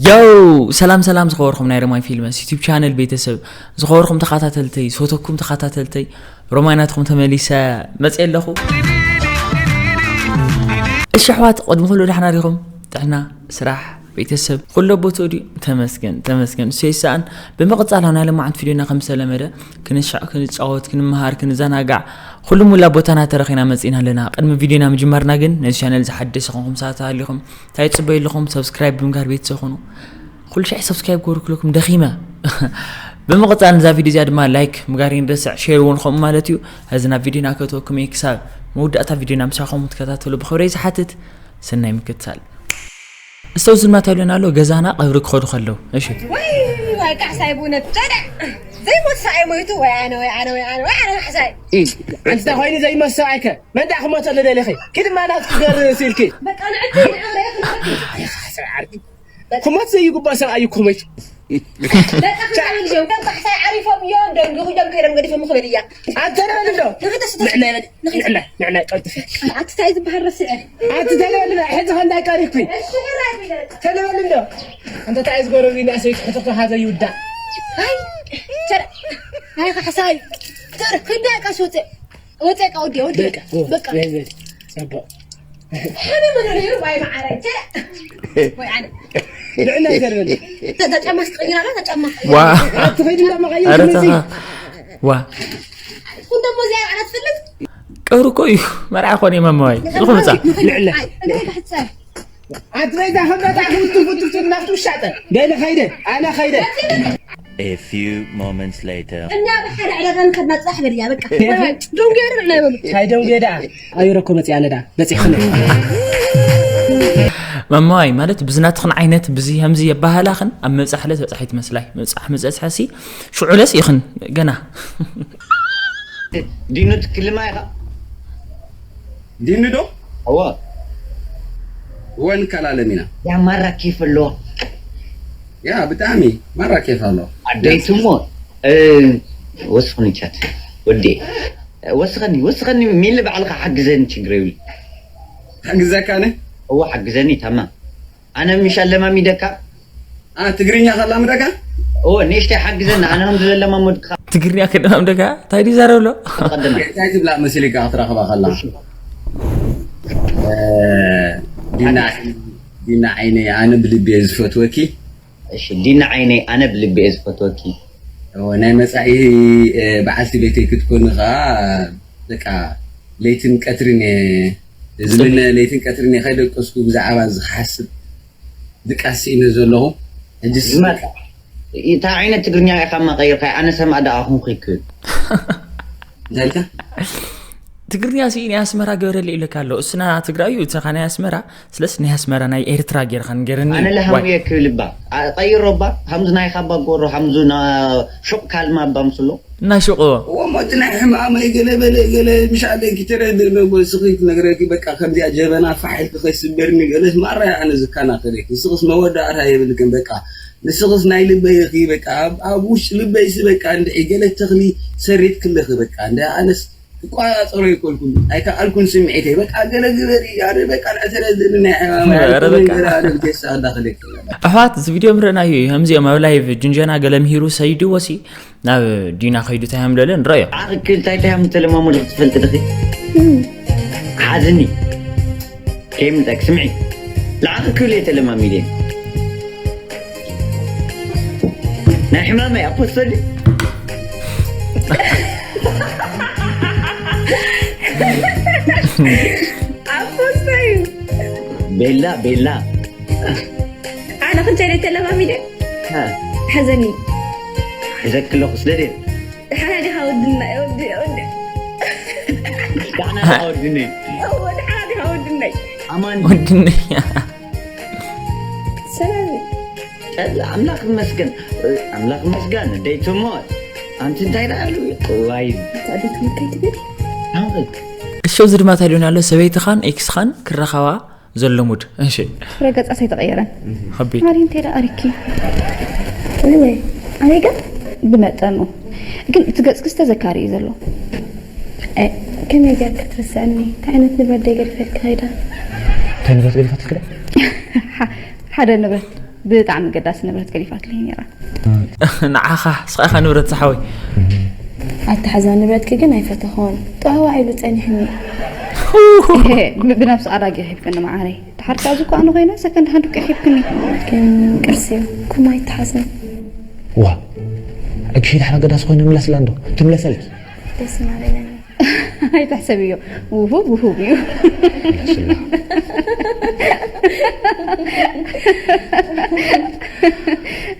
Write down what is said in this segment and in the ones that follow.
ዮው! ሰላም ሰላም ዝኸበርኩም ናይ ሮማይ ፊልምስ ዩቲብ ቻነል ቤተሰብ፣ ዝኸበርኩም ተኸታተልተይ፣ ዝፈተኩም ተኸታተልተይ፣ ሮማይ ናትኩም ተመሊሰ መጽየ ኣለኹ። እሺ ኣሕዋት፣ ቅድሚ ኩሉ ደሕና ዲኹም? ጥዕና፣ ስራሕ፣ ቤተሰብ ኩሉ ቦትኡ ድዩ? ተመስገን ተመስገን፣ እሱ ይሰኣን። ብምቕጻል ኣብ ናይ ለማዓንቲ ቪድዮና ከም ዝተለመደ ክንሻዕ፣ ክንጫወት፣ ክንመሃር፣ ክንዘናጋዕ ኩሉ ሙላ ቦታና ተረኺና መጺና ኣለና። ቅድሚ ቪድዮና ምጅማርና ግን ነዚ ቻነል ዝሓደሰ ኾንኩም ሰባት ተሃሊኹም እንታይ ትጽበዩ ኣለኹም? ሰብስክራይብ ብምግባር ቤተሰብ ኹኑ። ኩሉ ሻዕ ሰብስክራይብ ክገብሩ ክልኩም ደኺመ። ብምቕጻል ነዛ ቪድዮ እዚኣ ድማ ላይክ ምግባር ይንረስዕ፣ ሼር እውን ከምኡ ማለት እዩ። ሕዚ ናብ ቪድዮና ከተወኩም እየ። ክሳብ መወዳእታ ቪድዮና ምሳኹም ክትከታተሉ ብኽብረይ ዝሓትት። ሰናይ ምክትታል። እስተው ዝልማት ያሉን ኣሎ ገዛና ቀብሪ ክኸዱ ከለው። እሺ። ወይ ወይ ካሕሳይ ብእውነት ጨደዕ ዘይሞት ሰብኣይ ሞይቱ ወይ ኣነ ወይ ኣነ ወይ ኣነ ወይ ኣነ ካሕሳይ። ኣንተ ኮይኒ ዘይሞት ሰብኣይከ መን ደኣ ክሞተሉ ደሊኺ? ኪድ ማናት ክገር ሲልኪ። በቃ ንዕቲ ንዕብረ ይኽንፈት። ክሞት ዘይግባእ ሰብኣይ እኮ ሞይቱ። በቃ ክሳብ ልጅው ከም ካሕሳይ ዓሪፎም እዮም ደንጊኹ እዮም ከይዶም ገዲፎም ክበል እያ። ኣንተ ንበል እንዶ። ንኽተስተ ንዕና ይበል። ንዕና ንዕና ቀልጥፊ። ኣቲ ታይ ዝበሃል ረስዐ። ኣቲ ተለበልና ሕዚ ከንዳይ ቀሪኩኝ። እሺ፣ ሕራይ ቢለ። ተለበል እንዶ። ኣንተ ታይ ዝጎረብና ሰይት ሕቶ ከሃዘ ይውዳ። ኣይ፣ ቸረ። ኣይ፣ ካሕሳይ። ቸረ፣ ክንዳይ ቀስ ወፀ። ወፀ፣ ቃ ወዲ፣ ወዲ። በቃ፣ በቃ። በቃ። በል፣ በል። ጸባቕ። ሕነ መኖር ይሩ፣ ዋይ መዓረ። ቸረ። ወይ ኣነ። ንዕና ይዘርበል። ተ-፣ ተጫማ ስትቀይር ኣላ፣ ተጫማ። ዋ። ኣቲ ኸይድ እንዳ መቐየር ኧረ ትመጺ። ተኻ-፣ ዋ። ኩን ደሞ እዚኣ ኣላ ትፈልጥ? ቀብሪ እኮ እዩ። መርዓ ኮነ መማዋይ። ኢልኩም ምጻ። ንዕለ። ኣይ፣ እግረይ ክሕጸብ። ኣትለይታ ክብረት ኣኽብርቱ ፍትፍቱ ናፍቱ ሻጠ። በለ ኸይደ፣ ኣነ ኸይደ። A few moments later. እና ብሓደ ዕዳጋ ንኸድና ጽባሕ በልያ፣ በቃ። ደንጉየ ዶ ንዕና ይበሉ። ታይ ደንጉየ ደኣ? ኣየረ እኮ መጺኣ ነዳ። በጺሕክን። መማዋይ ማለት ብዝናትኽን ዓይነት ብዚ ከምዚ የባህላኽን ኣብ መብጻሕ ዕለት በጻሒት መስላይ። መብጻሕ መጸጽሐሲ ሽዑለስ ኢኽን ገና። ዲኑ ትክልማ ኢኻ? ዲኑ ዶ? እወ። እወ፣ ንከላለም ኢና። ያ ማራ ኬፍ ኣለዋ። ያ፣ ብጣዕሚ ማራ ኬፍ ኣለዋ። ኣደይቱ እሞ፣ እ፣ ወስኽኒ ቻት። ወዴ። ወስኸኒ፣ ወስኸኒ፣ ሚሊ ባዕልኻ ሓግዘኒ፣ ችግር የብሉ። ሓግዘካ ኣነ? እወ፣ ሓግዘኒ፣ ታማም። ኣነ ምሽ ኣለማሚደካ? ኣ፣ ትግርኛ ከላምደካ? እወ፣ ንእሽተይ ሓግዘኒ፣ ኣነ ከም ዝለለማመድካ። ትግርኛ ከለማምደካ? እንታይ ድዩ ዛረብ ኣሎ? ቀደመ። እንታይ ትብላ መሲልካ ክትረኽባ ከላ? እ፣ ዲና፣ ዲና ዓይነይ፣ ኣነ ብልቢ እየ ዝፈትወኪ። እሺ፣ ዲና ዓይነይ፣ ኣነ ብልቢ እየ ዝፈትወኪ። እወ፣ ናይ መጻኢ፣ እ፣ በዓልቲ ቤተይ ክትኮኒ ኸኣ፣ በቃ፣ ለይትን ቀትርን እየ ዝምነ፣ ለይትን ቀትርን እየ ከይደቀስኩ ብዛዕባ እዚ ክሓስብ። ድቃስ ስኢነ ዘለኹ። ሕጅስ ዝመጣ። እንታይ ዓይነት ትግርኛ ኢኻ ማቐይርካ? ኣነ ሰማእ ደኣ ኹንኩ ይክእል። እንታይ ኢልካ? ትግርኛ ስኢነ ኣስመራ ገበረለይ ኢለካ ኣሎ። እስና ትግራዩ፣ እትኻ ናይ ኣስመራ፣ ስለስ ናይ ኣስመራ ናይ ኤርትራ ጌርካ ንገረኒ። ኣነ ለሃሙ ዋይ። እየ ክብል እባ። ኣ-፣ ቀይሮ እባ። ሃምዚ ናይ ካባ ጎሮ፣ ሃምዚ ና-፣ ሹቕ ካልማ እባ ምስሎ። እናሸቑዎ። እዎ፣ ሞት ናይ ሕማመይ ገለ በለ፣ ገለ ምሻለኪ ተረድእ ዶ፣ ንስኺ ክነግረኪ፣ በቃ፣ ከምዚኣ ጀበና ፋሕ ኢልኪ ከይስበርኒ፣ ገለ ማራ ኣነ ዝከናኸለኪ። ንስኽስ መወዳእታ የብልክን፣ በቃ። ንስኽስ ናይ ልበይ ኢኺ፣ በቃ፣ ኣብ፣ ኣብ ውሽጢ ልበይሲ፣ በቃ፣ እንድዒ ገለ ተኽሊ ሰሪትክለኺ፣ በቃ፣ እንደ ኣነስ ክቋጻጸሮ ኣይኮልኩን፣ ኣይከኣልኩን ስምዒተይ፣ በቃ፣ ገለ ግበሪ፣ ኣነ፣ በቃ፣ ንዕተረድእኒ ናይ ሕማመይ ኧረ፣ ኣይኮነን፣ በቃ። ገለ ኣነ ብጌሳ ኣዳኽለኪ። ኣሕዋት፣ እዚ ቪድዮ ምርኣናዮ እዩ። ከምዚኦም ኣብ ላይቭ ጅንጀና ገለ ምሂሩ ሰይድዎ ሲ ናብ ዲና ከይዱ እንታይ እዮም ደለ ንረዮ። ንዓኺ ክብል እንታይ እንታይ እዮም ተለማመዱ ክትፈልጢ ዲኺ? ሓዝኒ። ከይምልጠክ ስምዒ። ንዓኺ ክብል እየ ተለማሚደ። ናይ ሕማመይ ኣፖስተል። ኣፖስተል። ቤላ፣ ቤላ። ኣነ ክንተ ኢለ ተለማሚደ? ሃ። ሓዘኒ። ሒዘኪ ኣለኹ፣ ስደደ። ደሓና ዲኻ ወድና፣ ወዲ፣ ወዲ። ደሓና ዲኻ ወድነይ? እወ፣ ደሓና ዲኻ ወድነይ? ኣማን። ወድነይ። ሰላም። ጠላ፣ ኣምላኽ ይመስገን። ኣምላኽ ይመስገን። ደይ ትሞት። ኣንቲ እንታይ ደኣ ኣሉ? ዋይ። ታዲያ ትሞት ከይትብል? ኣንኸይ። እሸው ዝድማት ኣልዮን ኣሎ፣ ሰበይትኻን ኤክስኻን ክራኸባ ዘሎ ሙድ። እሺ። ፍረ ገጻስ ኣይተቐየረን። ሓቢ። ማሪ፣ እንታይ ደኣ ኣሪኪ? ኣበይ? ኣበይ ገ? ብመጠኑ። ግን እቲ ገጽኪስ ተዘካሪ እዩ ዘሎ። እ፣ ከመይ ጌርኪ ክትርስዐኒ? እንታይ ዓይነት ንብረት ደይ ገዲፈልኪ ከይዳ? እንታይ ንብረት ገዲፋትልኪ? ሓ-፣ ሓደ ንብረት። ብጣዕሚ ገዳሲ ንብረት ገዲፋትለይ ነይራ። ንዓኻ ስኻ ኢኻ ንብረት ዝሓወይ። ኣተሓዛ ንብረትኪ ግን ኣይፈተኾን። ጠዋዋ ኢሉ ጸኒሕኒ። ብነብሲ ኣራጊ ሒብክኒ መዓረይ። ድሓር ከኣ ዝኳ ኣነ ኮይነ ሰከንድ ሃንድ እኮ ሒብክኒ። ግን ቅርሲ እዩ። ኩማ ኣይተሓዝን። ዋ፣ ዕግሺ ድሓር ገዳሲ ኮይነ ምላስላ እንዶ ትምለሰልኪ። ደስ እናበለኒ። ኣይትሕሰብዮ። ውሁብ ውሁብ እዩ።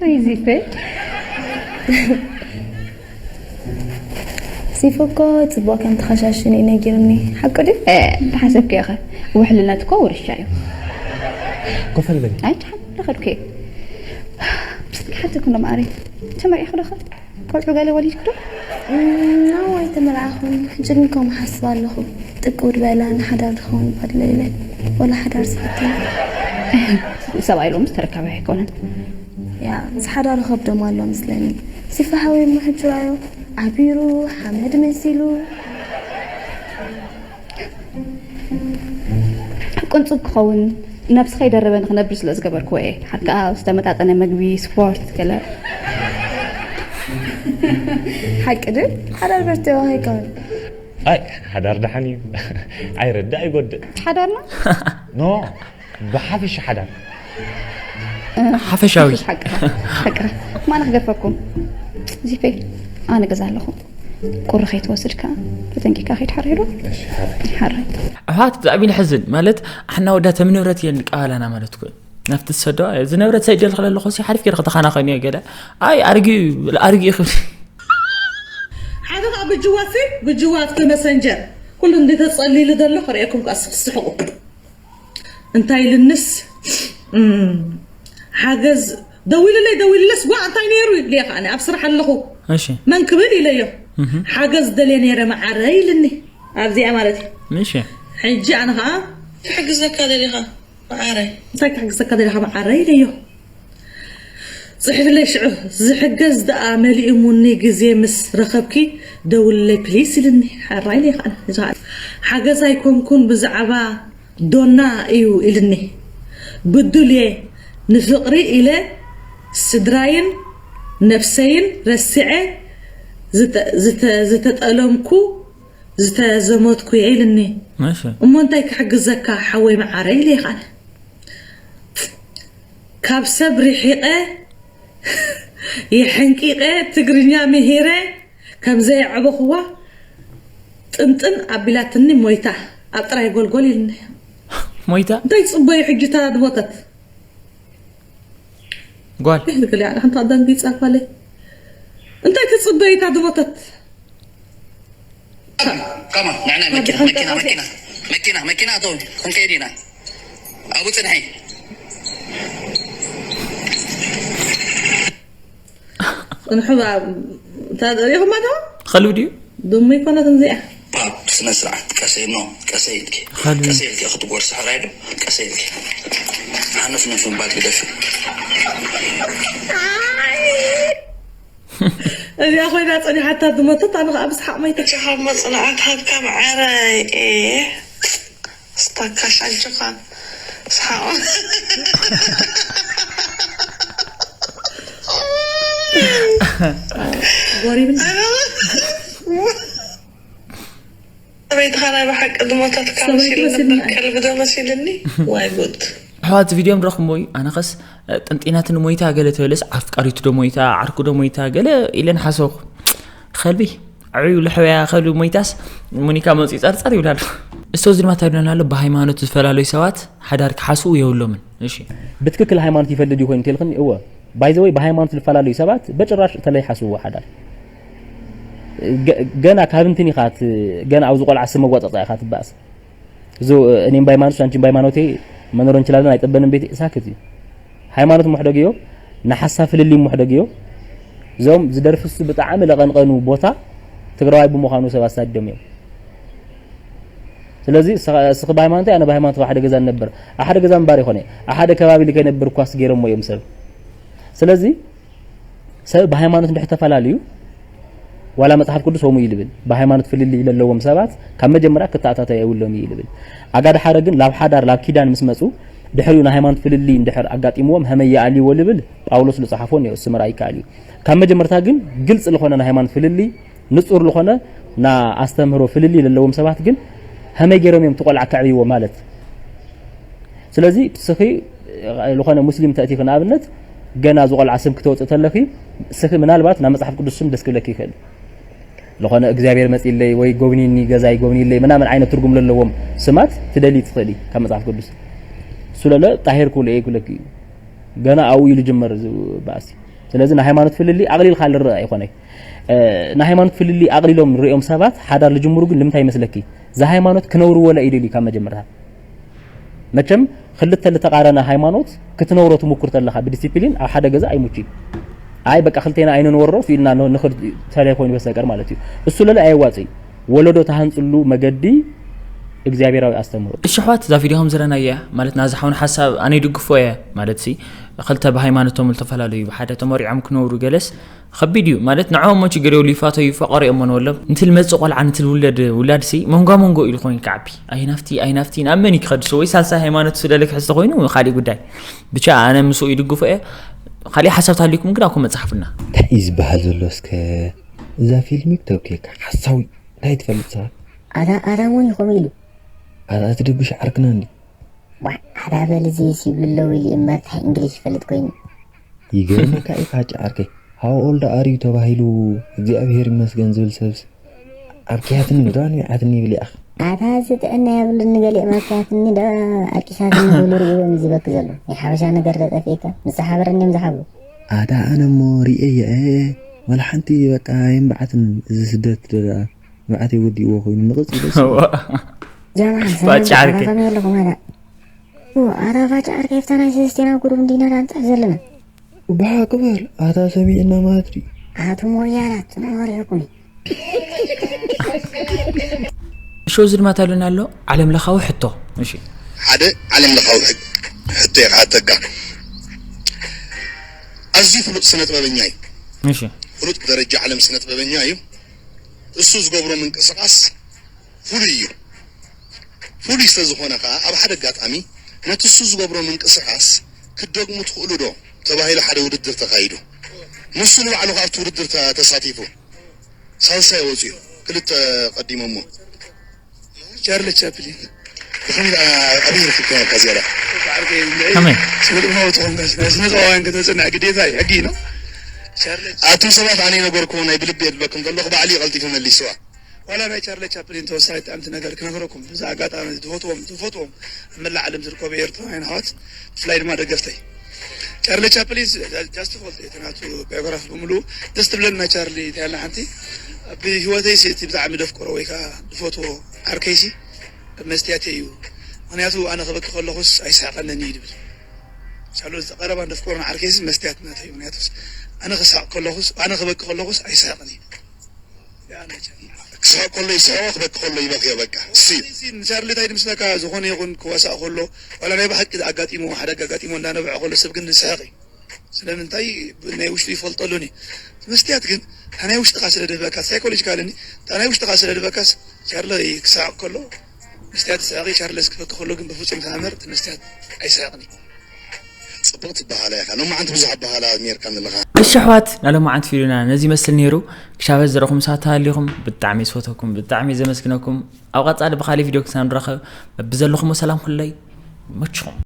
ሪዚፈ። ሲፎ እኮ ጽቡቕ ከም ተኸሻሽን እዩ ነጊርኒ። ሓቁ ድዩ? እንተሓሰብክዮ ኸ? ውሕልነት እኮ ውርሻ እዩ። ኮፈል በል። ኣይ፣ ድሓን ረኸድኩ እየ። ሓንቲ ኩሎ ማዕረይ። ተመሪዕኹ ዶ ኸ? ቆልዑ ገለ ወሊድኩ ዶ? ናው ኣይተመርዓኹን። ሕጂ ግን ከምኡ ሓስብ ኣለኹ። ጥቅው ድበላ ንሓዳር ድኸውን ባድሎ ኢለ። ወላ ሓዳር ዝፈትን። ሰብኣይ ሎምስ ተረካቢ ኣይኮነን። ያ፣ ምስ ሓዳሩ ከብዶም ኣሎ መስለኒ። ሲፋ ሓወይ እሞ ሕጂ ራዮ ዓቢሩ ሓመድ መሲሉ። ቅንጹብ ክኸውን ነብሲ ከይደረበ ንክነብር ስለ ዝገበርክዎ እየ። ሓድካ ዝተመጣጠነ መግቢ፣ ስፖርት፣ ገለ። ሓቂ ድዩ? ሓዳር በርትዮ ከይከውን። ኣይ ሓዳር ደሓን እዩ። ኣይረዳእ ኣይጎድእ። ሓዳርና ኖ ብሓፈሻ ሓዳር ሓፈሻዊ ሓቅኻ ሓቅኻ። ማና ክገርፈኩም። ዚፈይ ኣነ ገዛ ኣለኹ። ቁሪ ከይትወስድ ከኣ ተጠንቂካ ከይድ ሓረይ ዶ? ሓረይ። ኣሕዋት ብጣዕሚ ንሕዝን ማለት ኣሕና ወዳት ከም ንብረት እየን ንቀባላና ማለት እኮ ናብቲ ዝሰደዋ እዚ ንብረት ሰደልክለ ኣለኹ ሲ ሓሪፍ ገይረ ከተኸናኸኒ እየ ገለ ኣይ ኣርጊ ኣርጊ ይኽብል ሓደ ከዓ ብጅዋት ብጅዋት ብመሰንጀር ኩሉ እንዲ ተፀሊሉ ዘሎ ክርእየኩም ከዓ ስስሕቁ እንታይ ኢልንስ እም፣ ሓገዝ ደዊልለይ ደዊልለስ ጓ እንታይ ነይሩ ይብልየ ከዓ ኣብ ስራሕ ኣለኹ እሺ መን ክብል ኢለዮ ሓገዝ ደልየ ነይረ መዓረ ኢልኒ ኣብዚኣ ማለት እዩ እሺ ሕጂ ኣነ ከዓ ክሕግዘካ ደሊኻ መዓረ እንታይ ክሕግዘካ ደሊኻ መዓረ ኢለዮ ፅሕፍለይ ሽዑ ዝሕገዝ ደኣ መሊኡ ሙኒ ግዜ ምስ ረኸብኪ ደውልለይ ፕሊስ ኢልኒ ሓራይ ኢለ ከዓ ሓገዝ ኣይኮንኩን ብዛዕባ ዶና እዩ ኢልኒ ብዱል እየ ንፍቕሪ ኢለ ስድራይን ነብሰይን ረሲዐ ዝተጠለምኩ ዝተዘሞትኩ እየ ኢልኒ መሸ እሞ እንታይ ክሕግዘካ ሓወይ መዓረ ኢለ ይኻል ካብ ሰብ ርሒቐ የሐንቂቐ ትግርኛ ምሂረ ከም ዘየዕበኽዋ ጥንጥን ኣቢላትኒ ሞይታ ኣብ ጥራይ ጎልጎል ኢልኒ ሞይታ እንታይ ትፅበዩ ሕጂ እታ ዝሞተት ጓል ይህልክል ያለ ሓንቲ ኣዳንጊፃ ኳለ እንታይ ትፅበዩ እታ ዝሞተት Come on, ንዕና መኪና መኪና መኪና መኪና መኪና ኣተው ክንከይድ ኢና ኣብኡ ፅንሐ ፅንሑ ሪኹማ ዶ ኸልብ ድዩ ድሙ ይኮነት እዚኣ ስነ ስርዓት ቀሰይ ኖ ቀሰይ ኢልኪ ኸልብ ቀሰይ ኢልኪ ክትጎርሲ ሕራይ ዶ ቀሰይ ኢልኪ ሓነፍ ነፍ ምባል ግደፊ እዚኣ ኮይና ፀኒሓታ ዝሞተት ኣነ ከዓ ብስሓቅ መይተ ካብ መፅናዕት ሃብካ መዓረይ ስታካሽ ኣጆኻ ስሓቕ ጎሪብን ሰበይትኻ ናይ ብሓቂ ዝሞተትካ መሲሉ ነበር ከልቢ ዶ መሲልኒ ዋይ ጉድ ኣሕዋት ቪድዮም ረኽሞ እዩ ኣነኸስ ጥንጢናትን ሞይታ ገለ ተበለስ ዓፍቃሪቱ ዶ ሞይታ ዓርኩ ዶ ሞይታ ገለ ኢለን ሓሰብኩ ከልቢ ዕብዩ ልሕበያ ከልቢ ሞይታስ ሙኒካ መፅኡ ጸርጸር ይብላ ኣሎ እሶ እዚ ድማ እንታይ ይብለና ኣሎ ብሃይማኖት ዝተፈላለዩ ሰባት ሓዳር ክሓስቡ የብሎምን እሺ ብትክክል ሃይማኖት ይፈልጥ ይኾን እንተልክን እወ ባይዘወይ ብሃይማኖት ዝፈላለዩ ሰባት በጭራሽ ተለይ ሓስብዎ ሓዳር ገና ካብ እንትን ኢኻ ገና ኣብዚ ቆልዓ ስም መጓፀፃ ኢኻ ትበኣስ እዚ እኔም በሃይማኖት አንቺም በሃይማኖቴ መኖር እንችላለን አይጠበንም ቤት ሳክት እዩ ሃይማኖት ምሕደግዮ ንሓሳብ ፍልልይ ምሕደግዮ እዞም ዝደርፍሱ ብጣዕሚ ለቐንቐኑ ቦታ ትግራዋይ ብምዃኑ ሰብ ኣሳድዶም እዮም ስለዚ እስኺ ብሃይማኖት ኣነ ብሃይማኖት ሓደ ገዛ ንነብር ሓደ ገዛ ምባር ይኾነ ሓደ ከባቢ ልከ ነብር ኳስ ገይሮሞ እዮም ሰብ ስለዚ ሰብ ብሃይማኖት እንድሕር ተፈላለዩ ዋላ መፅሓፍ ቅዱስ ሆሙ እዩ ልብል ብሃይማኖት ፍልልይ ለለዎም ሰባት ካብ መጀመርያ ክተኣታተዩ የብሎም እዩ ልብል ኣጋደ ሓረ ግን ላብ ሓዳር ላብ ኪዳን ምስ መፁ ድሕሪኡ ናይ ሃይማኖት ፍልልይ እንድሕር ኣጋጢምዎም ሀመይ ይኣልይዎ ልብል ጳውሎስ ልጽሓፎ እኒኦ፣ ስምራ ይከኣል እዩ። ካብ መጀመርታ ግን ግልጽ ልኾነ ናይ ሃይማኖት ፍልልይ፣ ንጹር ልኾነ ና ኣስተምህሮ ፍልልይ ለለዎም ሰባት ግን ሀመይ ገይሮም እዮም እቲ ቆልዓ ከዕብይዎ ማለት። ስለዚ ስኺ ልኾነ ሙስሊም ተእቲኺ ንኣብነት ገና እዚ ቆልዓ ስም ክተውፅእ ተለኺ ስኺ ምናልባት ናብ መጽሓፍ ቅዱስ ስም ደስ ክብለኪ ይኽእል። ዝኾነ እግዚኣብሔር መጺለይ ወይ ጎብኒኒ ገዛይ ጎብኒለይ ምናምን ዓይነት ትርጉም ለለዎም ስማት ትደሊ ትኽእሊ ካብ መጽሓፍ ቅዱስ። እሱ ለለ ጣሄር ኩሉ እየ ይብለኪ እዩ። ገና ኣብኡ እዩ ልጅመር እዚ ባእሲ። ስለዚ ናይ ሃይማኖት ፍልልይ ኣቕሊልካ ልረአ ኣይኮነይ። እ፣ ናይ ሃይማኖት ፍልልይ ኣቕሊሎም ንሪኦም ሰባት ሓዳር ልጅምሩ ግን ልምንታይ ይመስለኪ? እዚ ሃይማኖት ክነውርዎ ለ ይደልዩ ካብ መጀመርታ። መቸም ክልተ ልተቃረነ ሃይማኖት ክትነውሮ ትሙኩር ተለኻ ብዲሲፕሊን ኣብ ሓደ ገዛ ኣይሙች። ኣይ በቃ ክልቴና ኣይንንወሮ ኢልና ንኽድ ተለይ ኮይኑ በስተቀር ማለት እዩ። እሱ ለለ ኣየዋጽእ። ወለዶ ተሃንጽሉ መገዲ እግዚኣብሔራዊ ኣስተምህሮ። እሺ ኣሕዋት፣ እዛ ቪድዮ ከም ዝረናያ ማለት ናዚ ሓውን ሓሳብ ኣነ ይድግፎ እየ ማለት ሲ ክልተ ብሃይማኖቶም ዝተፈላለዩ ብሓደ ተመሪዖም ክነብሩ ገለስ ከቢድ እዩ ማለት ንዕኦም ሞ ችግር የብሉ ይፋተዩ ይፋቀሩ እዮም መን ወሎም እንትል መጽእ ቆልዓ እንትል ውለድ ውላድ ሲ መንጓ መንጎ ኢሉ ኮይኑ ክዓቢ ኣይናፍቲ ኣይናፍቲ ናብ መን እዩ ክኸድሶ ወይ ሳልሳይ ሃይማኖት ስለ ልክሕዝተ ኮይኑ ካሊእ ጉዳይ ብቻ ኣነ ምስኡ ይድግፎ እየ። ካሊእ ሓሳብ ታሊኩም ግን ኣኮ መጽሓፉና እንታይ እዩ ዝበሃል ዘሎ እስከ እዛ ፊልም ተብኬካ ሓሳዊ እንታይ ትፈልጥ ሰባት ኣታ ኣታ ሞኝ ከምኡ ኢሉ ኣታ ትደብሽ ዓርክና እንዲ ዋዕ ኣታ በል እዚ ሲብሉ ኣለዉ ኢሉ እምበር እንታይ እንግሊሽ ይፈልጥ ኮይኑ ይገርመካ እዩ ካጭ ዓርከይ how old are you ተባሂሉ እግዚኣብሔር ይመስገን ዝብል ሰብስ ኣብኪያትኒ ዶ ኣንቢዓትኒ ይብል ይኣኽ ኣታ እዚ ጥዕና የብሉን ንገሊኦም ኣብኪያትኒ ዶ ኣቂሳትኒ ዝብሉ ርእዎም ዝበክ ዘሎ ናይ ሓበሻ ነገር ተጠፊእካ ምስ ዝሓበረኒ እዮም ዝሓብሩ ኣታ ኣነ እሞ ርእየ እየ ወላ ሓንቲ በቃ የንብዓትን እዚ ስደት ደኣ ንብዓተይ ወዲእዎ ኮይኑ ንቕጽ ኢለ ጃማዓ ሰላም ባጭ ዓርከይ። ኣራኸም የለኹም ኣታ ኣራፋጭ ዓርከይ ፍታ ናይ ሰለስቴና ጉሩብ እንዲና ዳንጻሕ ዘለና ብሓቂ በል ኣታ ሰሚዕና ማለት ድዩ ኣቱ ሞያላት ጽንዖ ሪኹም ሾው ዝድማት ኣለና ኣሎ ዓለም ለኻዊ ሕቶ እሺ ሓደ ዓለም ለኻዊ ሕግ ሕቶ የካተካ ኣዝዩ ፍሉጥ ስነ ጥበበኛ እዩ እሺ ፍሉጥ ብደረጃ ዓለም ስነ ጥበበኛ እዩ እሱ ዝገብሮ ምንቅስቃስ ፍሉይ እዩ ፍሉይ ስለ ዝኾነ ከዓ ኣብ ሓደ ኣጋጣሚ ነቲ እሱ ዝገብሮ ምንቅስቃስ ክትደግሙ ትኽእሉ ዶ ተባሂሉ ሓደ ውድድር ተኻይዱ ንሱ ንባዕሉ ካብቲ ውድድር ተሳቲፉ ሳልሳይ ወፂኡ ክልተ ቀዲሞሞ ቻርሊ ቻፕሊን ብኸመይ ኣበይ ረኪብካዮ ካብ ዝያዳ ከመይ ስነ ጥበባዊ ተኾንካስ ናይ ስነ ጥበባውያን ከተፅንዕ ግዴታ እዩ ሕጊ ነው ኣቱም ሰባት ኣነ ይነገርኩም ናይ ብልቢ የድበኩም ዘለኹ ባዕሊ ቀልጢፈ መሊስዋ ዋላ ናይ ቻርሊ ቻፕሊን ተወሳኺ ጠዓምቲ ነገር ክነግረኩም ብዛ ኣጋጣሚ ዝፈትዎም ዝፈትዎም ኣብ መላእ ዓለም ዝርከቡ ኤርትራውያን ኣሕዋት ብፍላይ ድማ ደገፍተይ ቻርሊ ቻፕሊን ጃስት ፈልጦ እቲ ናቱ ባዮግራፊ ብምሉ ደስ ትብለና ቻርሊ እንታይ ሓንቲ ኣብ ህይወተይ እቲ ብጣዕሚ ደፍቅሮ ወይ ከዓ ዝፈትዎ ዓርከይሲ መስትያት እዩ ምክንያቱ ኣነ ክበኪ ከለኹስ ኣይስሕቀንን እዩ ድብል ሳሉ ዝቀረባ ደፍቅሮን ዓርከይሲ መስትያት ናተ እዩ ምክንያቱስ ኣነ ክስሕቅ ከለኹስ ኣነ ክበኪ ከለኹስ ኣይስሕቅን እዩ ክስሕቅ ከሎ ይስሕቆ ክበኪ ከሎ ይበክዮ በቃ ንቻርሊ እንታይ ድምስለካ ዝኾነ ይኹን ክወሳእ ከሎ ዋላ ናይ ብሓቂ ኣጋጢሞ ሓደ ኣጋጢሞ እንዳነበዐ ከሎ ሰብ ግን ዝስሕቅ እዩ ስለምንታይ ናይ ውሽጡ ይፈልጠሉን እዩ መስትያት ግን እታ ናይ ውሽጥኻ ስለ ድህበካ ሳይኮሎጂካልኒ እታ ናይ ውሽጥኻ ስለ ድህበካስ ቻርለ ክስሕቅ ከሎ መስትያት ዝስሕቅ ቻርለስ ክበኪ ከሎ ግን ብፍፁም ተኣምር እቲ መስትያት ኣይስሕቅን እዩ ፅብቅ ትበሃላ ኢኻ ሎማዓንቲ ብዙሕ ኣበሃላ ኔርካ ኣለኻ እሺ ኣሕዋት ናይ ሎማዓንቲ ቪድዮና ነዚ ይመስል ነይሩ ክሻበት ዘረኹም ሳት ተሃሊኹም ብጣዕሚ ዝፈተኩም ብጣዕሚ ዘመስግነኩም ኣብ ቀፃሊ ብካሊእ ቪድዮ ክሳብ ንራኸብ በብዘለኹሞ ሰላም ኩለይ ይመችኹም